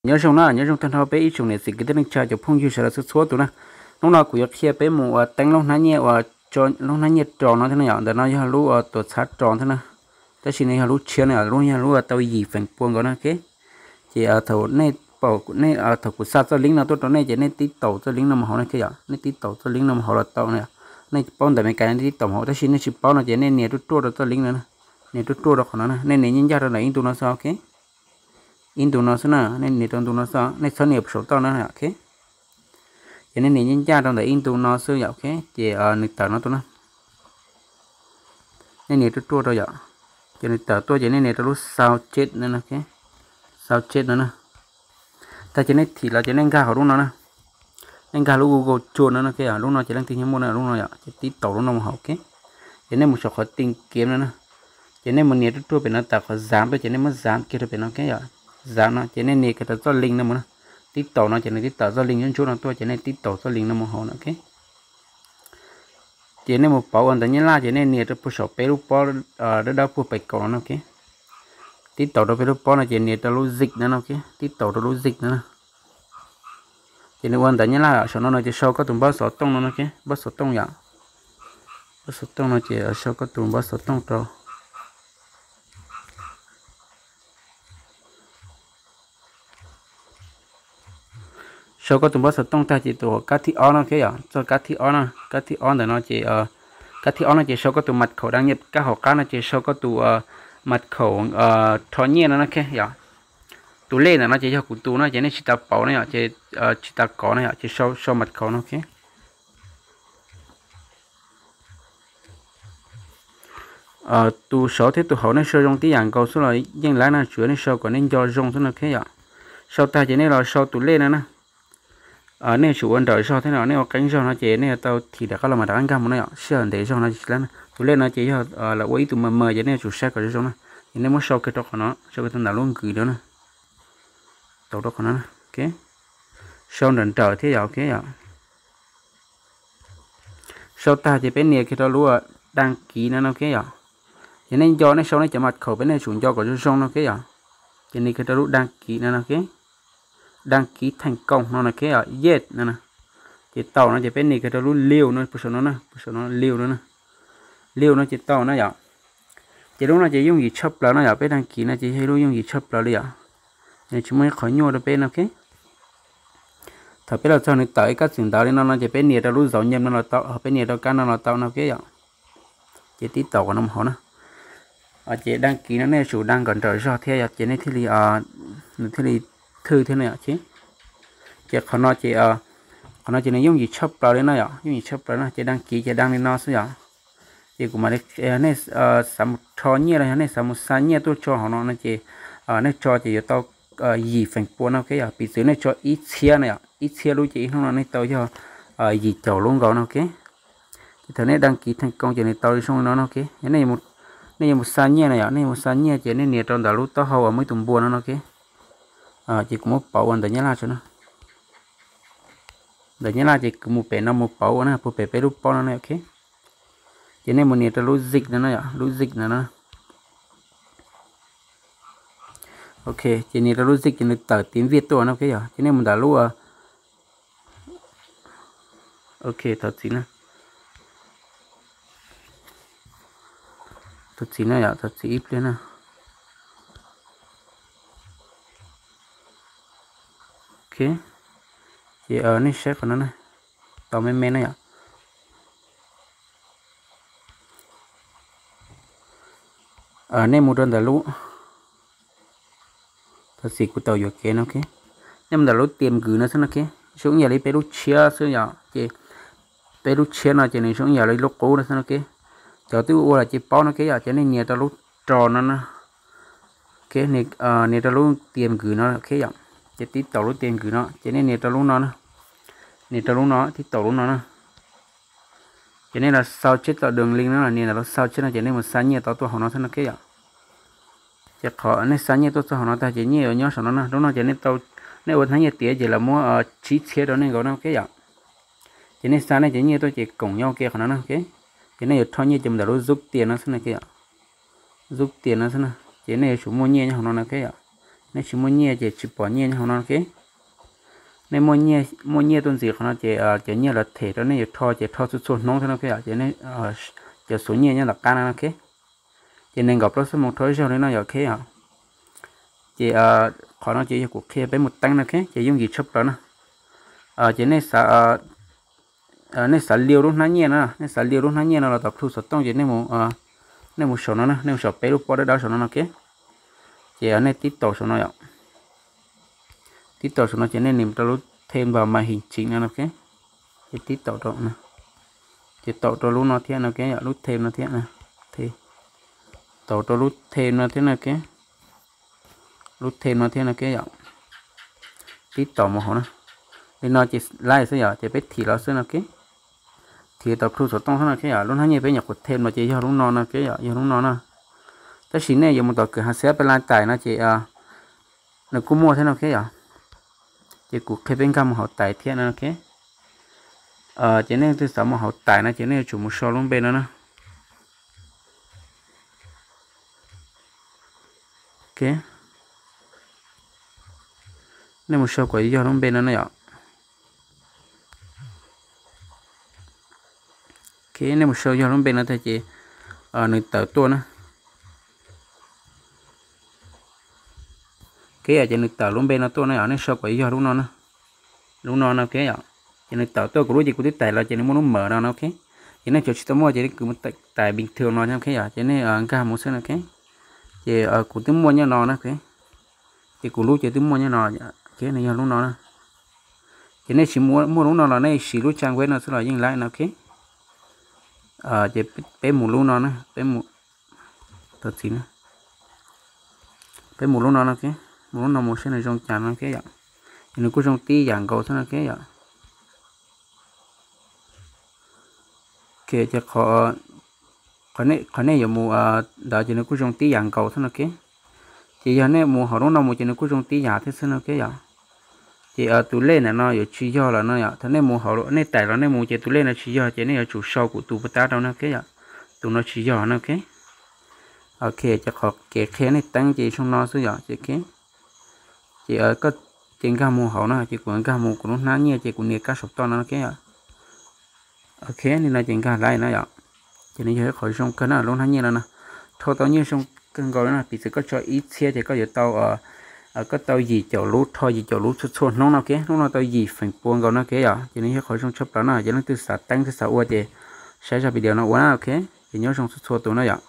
Nyob zoo na, nyob zoo tag nrho peb ib tsoom niam txiv kwv tij neej tsa cov phooj ywg sawv daws txhua txhua tus na. Hnub no kuv yuav qhia peb mus ua teeb lub hnab nyiaj ua, lub hnab nyiaj ros no thiab na yom. Ntawm no yog lub tuam txhab ros thiab na, tab sis nws yog lub tshiab na, lub yog lub tau yim feem pua nkaus na, ok. Ces thaum nej, thaum kuv xa txoj link no tuaj rau nej ces nej tib taus txoj link no mus hauv na, ok yom. Nej tib taus txoj link no mus hauv los tau na. Nej paub ntawv Meskas nej tib taus mus hauv, tab sis nej tsis paub no ces nej nias ruaj ruaj rau txoj link no na. Nias ruaj ruaj rau qhov no na, nej nias ncaj ncaj rau ntawm ib ntu no xwb, ok. Ib ntu no xwb na, nej nias rau ntu no xwb, nej txhob nias saum toj na, ok. Ces nej nias ncaj ncaj rau ntawm ib ntu no xwb yom, ok. Ces nws tawm no tuaj na. Nej nias ruaj ruaj rau yom. Ces nws tawm tuaj ces nej nias rau lub sau chet no, sau chet no na. Tag ces nej thim los ces nej nkag hauv lub no na. Nej nkag lub Google Chrome no, ok. Lub no ces leej twg nyob muaj na, lub no yom, ces tib taus lub no mus hauv, ok. Ces nej mus saum qhov tìm kiếm no na. Ces nej mus nias ruaj ruaj pem no tas qhov xav tuaj ces nej muab xav kiag rau pem no, ok yom. Xav no ces nej nias kiag rau txoj link no mus na. Tib taus no ces nws tib taus txoj link ntsuab ntsuab no tuaj ces nej tib taus txoj link no mus hauv no, ok. Ces nej mus pauv ua ntawv Nyab Laj ces nej nias rau puag saum peb lub pob dawb dawb puag pem kaum no, ok. Tib taus rau peb lub pob no ces nias rau lub dịch no, ok. Tib taus rau lub dịch no na. Ces nws ua ntawv Nyab Laj saum no no ces sau koj tus npawb xov tooj no no, ok. Npawb xov tooj yom. Npawb xov tooj no ces sau koj tus npawb xov tooj rau. Sau koj tus npawb xov tooj tag ces tus kab thib ob no, ok yom, txoj kab thib ob no, kab thib ob ntawm no ces, kab thib ob no ces sau koj tus mật khẩu đăng nhập, kab hauv qab no ces sau koj tus mật khẩu rho nyiaj no no, ok yom. Tus lej ntawm no ces yog kuv tus no ces nej tsis tas pauv no yom, ces tsis tas kov no yom, ces sau mật khẩu no, ok. Tus saud thiab tus hauv nej sau zoo tib yam nkaus xwb los yeej laib no, tsuav nej sau kom nej nco zoo xwb no, ok yom. Sau tag ces nej los sau tus lej no na. Nej yuav tsum ua nrawm zog thiab no, nej ua qeeb zog no ces nej yuav tau thim rov qab los mam rov qab nkag mus no yom, sij hawm ntev zog no tsis laib na. Tus lej no ces yog lawv ua ib tug mờ mờ ces nej yuav tsum saib kom zoo zoo na. Ces nej muab sau kiag rau qhov no, sau kiag rau ntawm lub nkws no na. Tau rau qhov no, ok. Sau nrawm nrawm thiab yom, ok yom. Sau tag ces peb nias kiag rau lub đăng ký no no, ok yom. Ces nej nco nej sau nej cov mật khẩu peb nej yuav tsum nco kom zoo zoo no, ok yom. Ces nias kiag rau lub đăng ký no no, ok. Đăng ký thành công no no, ok yom, yes no na. Ces tau no ces peb nias kiag rau lub lưu no puag saum no na, puag saum no lưu no na. Lưu no ces tau na yom. Ces lub no ces yooj yim tshaj plaws no yom, peb đăng ký no ces yog ib lub yooj yim tshaj plaws li yom. Ces nws tsis muaj ib qho nyuaj rau peb no, ok. Thaum peb los txog nws tawm ib kab txwm ntawv li no no ces peb nias rau lub dấu nhầm no los tau, peb nias rau kab no los tau no, ok yom. Ces tib taus qhov no mus hauv na. Ces đăng ký no nej yuav tsum đăng kom nrawm zog thiab yom, ces nej thiaj li, nws thiaj li thwj thiab no yom. Ces qhov no ces, qhov no ces nws yooj yim tshaj plaws li no yom, yooj yim tshaj plaws no ces đăng ký ces đăng li no xwb yom. Ces kuv mam li, nej xav mus rho nyiaj los yog nej xav mus xa nyiaj tuaj tso hauv no no ces nej tso ces yuav tau yim feem pua no, ok yom. Piv txwv nej tso ib txhiab no yom, ib txhiab lub ces ib hnub no nej tau yog yim caum lub nkaus no, ok. Ces thaum nej đăng ký thành công ces nws tau zoo li no no, ok. Yog nej yuav mus xa nyiaj no yom, nej yuav mus xa nyiaj ces nej nias rau ntawm lub taub hau uas muaj ib tug npua no no, ok. Ces kuv muab pauv ua ntawv Nyab Laj tso na. Ntawv Nyab Laj ces kuv mus pem no mus pauv ua na, puag pem peb lub pob no na, ok. Ces nej mus nias rau lub dịch no na yom, lub dịch no na. Ok, ces nias rau lub dịch ces nws tawm tiếng Việt tuaj no, ok yom. Ces nej mus ntawm lub, ok, thov txim na. Thov txim na yom, thov txim ib pliag na. Ok, ces nej saib qhov no na, tau me me na yom. Nej mus rau ntawm lub, thov txim kuv tau yuam kev no, ok. Nej mus ntawm lub tìm gửi no xwb no, ok. Zoo ib yam li peb lub tshiab xwb yom, ces peb lub tshiab no ces nws zoo ib yam li lub qub no xwb no, ok. Cov twb ua lawm ces paub no, ok yom, ces nej nias rau lub ros no na. Ok, nias rau lub tìm gửi no, ok yom. Ces tib taus lub tìm gửi no ces nej nias rau lub no na. Nias rau lub no, tib taus lub no na. Ces nej los sau chép tau đường link no, nias ntawm lub sau chép no ces nej mus xa nyiaj tau tuaj hauv no xwb no, ok yom. Ces qhov nej xa nyiaj tuaj txog hauv no tag ces nyiaj yuav nyob saum no na. Lub no ces nej ua hnab nyiaj tiav ces lawv muab tsib txhiab rau nej nkaus no, ok yom. Ces nej xa nej cov nyiaj tuaj ces koom nyob ua ke qhov no na, ok. Ces nej yuav rho nyiaj ces mus ntawm lub rút tiền no xwb no, ok yom. Rút tiền no xwb na. Ces nej yuav tsum muaj nyiaj nyob hauv no no, ok yom. Nej tsis muaj nyiaj ces tsis pom nyiaj nyob hauv no ok. Nej muaj nyiaj tuaj ntxiv qhov no ces cov nyiaj los them rau nej yuav rho ces rho txhua txhua hnub thiab no ok yom. Ces nej cov xuv nyiaj nyob tom qab no ok. Ces nees nkaum plaub xuab moos rho ib zaug li no yom ok. Ces qhov no ces yog kuv qhia peb mus teeb no ok, ces yooj yim tshaj plaws na. Ces nej xav liu lub hnab nyiaj no, nej xav liu lub hnab nyiaj no los tom plhu xov tooj ces nej mus saum no na, nej mus saum peb lub pob dawb dawb saum no no ok. Ces nej tib taum saum no yom. Tib taum saum no ces nej nias rau lub thêm vào màn hình chính no no ok. Ces tib taum rau, ces taum rau lub no thiab no ok yom, lub thêm no thiab, taum rau lub thêm no thiab no ok. Lub thêm no thiab no ok yom. Tib taum mus hauv na. Li no ces laij xwb yom, ces peb thim los xwb no ok. Thim tom plhu xov tooj xwb no ok yom. Lub hnab nyiaj peb nyuam qhuav thêm los ces yog lub no no ok yom, yog lub no na. Tab sis nej yuav mus tom kawm hav xab peb laj tais no ces nws kuj muaj thiab no ok yom. Ces kuv qhia peb nkag mus hauv tais thiab no ok. Ces nej leej twg xav mus hauv tais no ces nej yuav tsum mus sau lub npe no na. Nej mus sau kom yog lub npe no na yom. Nej mus sau yog lub npe no tag ces nws tawm tuaj na. Ok, ces nws tawm lub npe no tuaj no yom, nej sau kom yog lub no na. Lub no no ok yom. Ces nws tawm tuaj kuv lub ces kuv twb tais los ces nws muaj lub mawm no no ok. Ces nej cov tsis tau muaj ces nej kws mus tais bình thường no ok yom, ces nej nkag mus xwb no ok. Ces kuv twb muaj nyob no na ok. Ces kuv lub ces twb muaj nyob no, nws yog lub no na. Ces nej tsis muaj lub no los nej siv lub trang web no xwb los yeej laib no ok. Ces peb mus lub no na, peb mus, tau txiv na, peb mus lub no no ok. Mus lub no mus saib nws zoo cas no ok yom. Ces nws kuj zoo tib yam nkaus xwb no ok yom. Ok, ces qhov nej yuav mus ntawd ces nws kuj zoo tib yam nkaus xwb no ok. Ces yog nej mus hauv lub no mus ces nws kuj zoo tib yam thiab xwb no ok yom. Ces tus lej ntawm no yuav tsis yog lawm no yom, thaum nej mus hauv nej tais los nej mus ces tus lej no tsis yog ces nej yuav tsum sau kuv tus puas tab rau no ok yom. Tus no tsis yog no ok. Ok, ces qhov kev qhia nej teeb ces zoo no xwb yom, ces ok. Ces koj ces nkag mus hauv no ces kuv nkag mus kuv lub hnab nyiaj ces kuv nias kab saum toj no ok. Ok, li no ces nkag laij no yom. Ces nws yog ib qhov zoo kawg na, lub hnab nyiaj no na. Rho tau nyiaj zoo kawg nkaus li no, piv txwv koj tso ib txhiab ces koj yuav tau, koj tau yim caum lub, rho yim caum lub txhua txhua hnub no ok. Lub no tau yim feem pua nkaus no ok yom. Ces nws yog ib qhov zoo tshaj plaws no, ces leej twg xav teeb twg xav ua ces saib zaj video no ua na ok. Ces nyob zoo txhua txhua tus no yom.